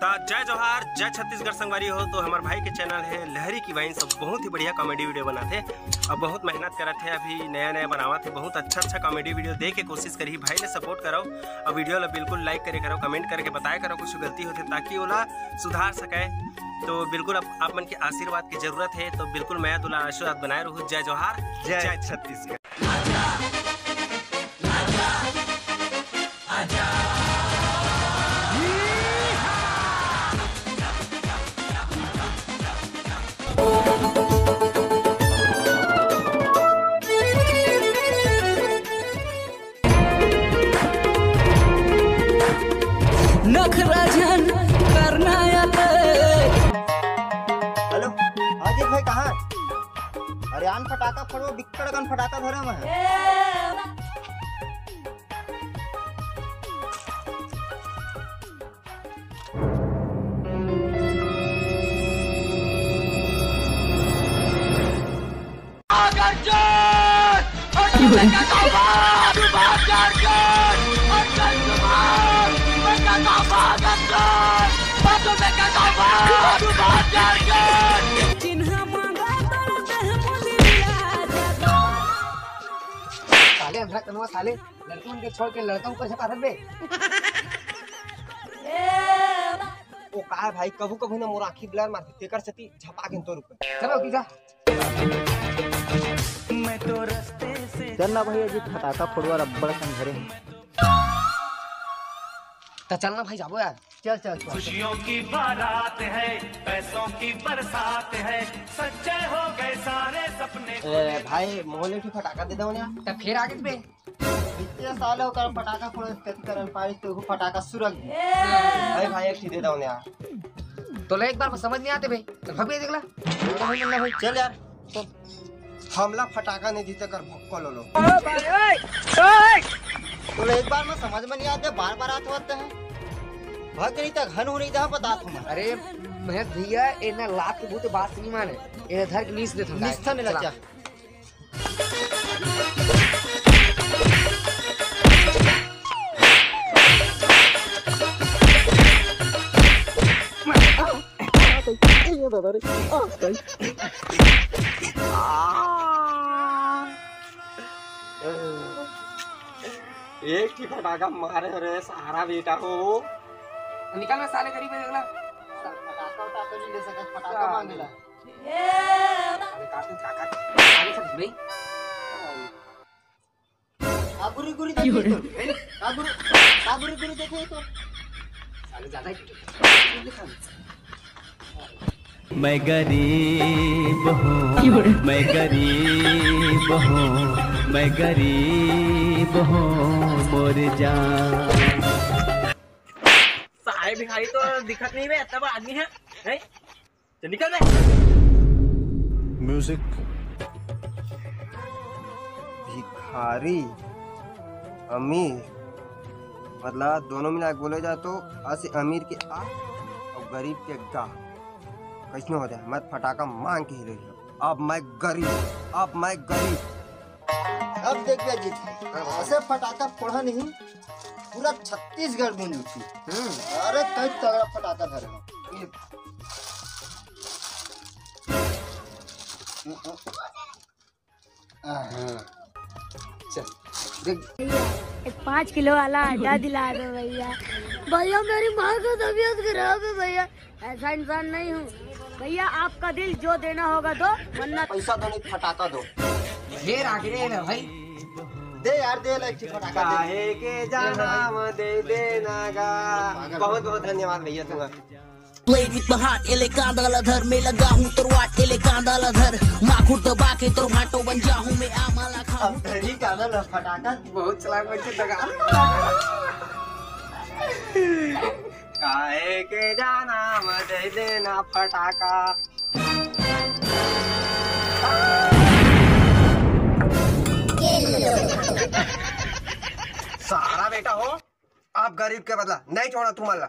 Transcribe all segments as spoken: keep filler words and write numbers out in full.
त जय जोहार, जय छत्तीसगढ़ संगवारी हो। तो हमर भाई के चैनल है लहरी की वाइन, सब बहुत ही बढ़िया कॉमेडी वीडियो बनाथे और बहुत मेहनत करत है, अभी नया नया बनावत है, बहुत अच्छा अच्छा कॉमेडी वीडियो दे के कोशिश करही। भाई ले सपोर्ट करो और वीडियो ला बिल्कुल लाइक करे करो, कमेंट करके बताया करो कुछ गलती होथे ताकि ओला सुधार सके। तो बिल्कुल आप, आप मन के आशीर्वाद की जरूरत है। तो बिल्कुल मया दुलार आशीर्वाद बनाए रहू। जय जोहार, जय जय छत्तीसगढ़। नखरा झन करना या ते। हेलो, अजीत भाई कहाँ? अरे आन फटाका फोड़ो, बिक्कड़ कन फटाका धरे में। साले अंधरा कनुआ साले, लड़की मन के छोड़ के लड़का ऊपर झपा रख बे। ओ का भाई, कभू कभू ना मोर आँखी blur मारथे, तेकर सेती झपा के तोर ऊपर। चलो की जा। चल ना भाई, अजीत फटाका फोड़वा, रब्बड़ कन घरे हैं। त चल ना भाई, जाबो यार। चल चल चल। खुशियों की बारात है, पैसों की बरसात है, सच्चे हो गए सारे सपने। ए भाई, मोहले की फटाका दे दो ना। त फिर आगे बे। इतने साल हो कर फटाका फोड़े, कति करन पारी तो वो फटाका सुरग। भाई भाई, एक ठी दे दो ना यार। तो ले, एक बार में समझ नहीं आते भाई, तो भग भी देख ला। चल यार, चल। हमला फटाका नहीं जीते कर भक्को लो लो। तो एक बार में समझ में नहीं आते, बार बार आते होते हैं। भग नहीं तो घन हो नहीं जा बता तुम। अरे महेश भैया, ए ना लात के भूत बात नहीं माने, ए धर के नीस दे थम। नीस था नहीं चला। लच्चा। एक ही फटाका मारे रे सारा बेटा हो। निकल ना साले, गरीब है, देख ला। फटाका उठाका नहीं ले सकत, फटाका मांगेला। अरे काटू काका, आगे से नहीं। काबुरी गुरी देखे तो। काबुरी, काबुरी गुरी देखे तो। साले ज्यादा ही मैं गरीब हूँ, मैं गरीब हूँ, मैं गरीब हूँ, मोर जान। साले भिखारी तो दिखत नहीं बे, इतना बड़ा आदमी है, हैं? चल निकल बे। म्यूजिक। भिखारी, अमीर, मतलब दोनों मिला के बोले जाए तो असे अमीर के आ और गरीब के गा। कैसने हो जाए, मैं फटाका मांग के ही रही हूँ। अब मैं गरीब, अब मैं गरीब। अब देख बे जीत, ऐसे फटाका फोड़ा नहीं, पूरा छत्तीसगढ़ गूंज उठी। हम्म। अरे कई तगड़ा फटाका धरे हो। हाँ। चल, देख। भैया, एक पाँच किलो वाला अंडा दिला दो भैया। भैया, मेरी माँ की तबीयत खराब है भैया, ऐसा इंसान नहीं हूँ भैया। आपका दिल जो देना होगा दो, वरना पैसा दो, नहीं फटाका दो। ढेर आगे रहे ना भाई। दे यार, दे ले, एक ठो फटाका दे। काहे के जाना म दे देना गा। बहुत बहुत धन्यवाद भैया तुम्हारा। Play with my heart, एले कांदा ला धर, मैं लगा हूँ तोर वाट, एले कांदा ला धर, माखुर दबा के तोर भाटो बन जाहूँ मैं, आमा ला खाहूँ। अब धरी कांदा ला फटाका। बहुत चलाक बच्चे दगा। काहे के जाना म दे देना फटाका। सारा बेटा हो, अब गरीब के बदला नहीं छोड़ा तुमन ला।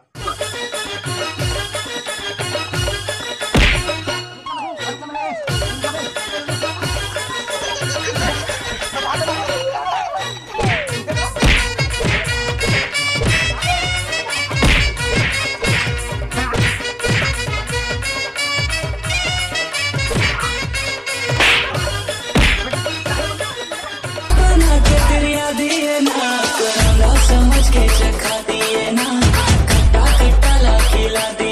के जगह दी